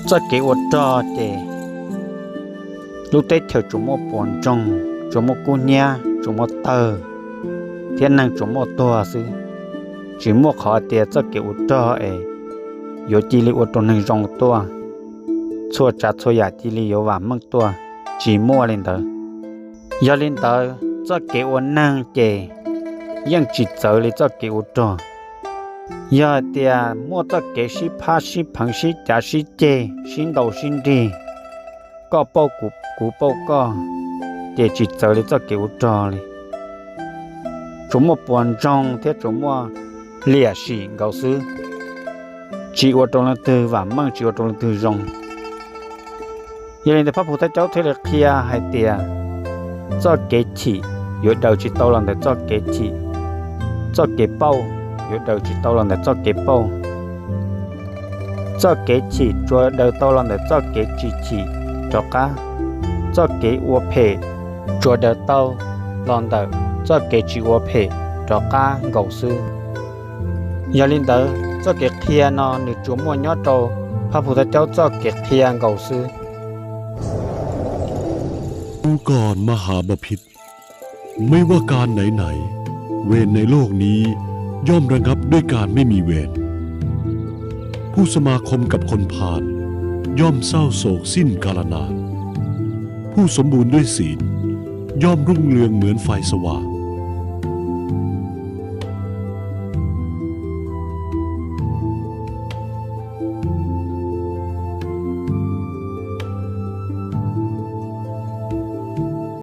Txoj kev ua rog ces lub teb chaws tsuas muaj puas ntsoog, tsuas muaj kub hnyiab, tsuas muaj tawg, thiab neeg tsuas muaj tuag xwb. Tsis muaj qhov tias txoj kev ua rog es yuav cia li ua rau neeg zoo tuaj, txhua tsav txhua yam cia li yuav vam meej tuaj, tsis muaj li ntawd. Yog li ntawd, txoj kev ua neeg ces yeej tsis txawv li txoj kev ua rog. Yog hais tias muaj txoj kev sib phab sib pheev, sib cav sib ceg, sib ntaus sib nrig, koj pauj kuv, kuv pauj koj, ces tsis txawv li txoj kev ua rog li. Tsuas muaj puas ntsoog thiab tsuas muaj liam sim nkaus xwb, tsis ua rau leej twg vam meej, tsis ua rau leej twg zoo. Yog li ntawd Phab Phu Thaj Caub thiaj li qhia hais tias txoj kev chim yuav daws tsis tau los ntawm txoj kev chim, txoj kev pauj yuav daws tsis tau los ntawm txoj kev pauj. Txoj kev chim tsuas daws tau los ntawm txoj kev tsis chim rov qab, txoj kev ua phem tsuas daws tau los ntawm txoj kev tsis ua phem rov qab nkaus xwb. Yog li ntawd, txoj kev qhia no nws tsuas muaj nyob rau Phab Phu Thaj Caub txoj kev qhia nkaus xwb. Du cònมหาบพิตร ไม่ว่าการไหนๆ เวรในโลกนี้ย่อมระงับด้วยการไม่มีเวร ผู้สมาคมกับคนพาลย่อมเศร้าโศกสิ้นกาลนาน ผู้สมบูรณ์ด้วยศีลย่อมรุ่งเรืองเหมือนไฟสว่าง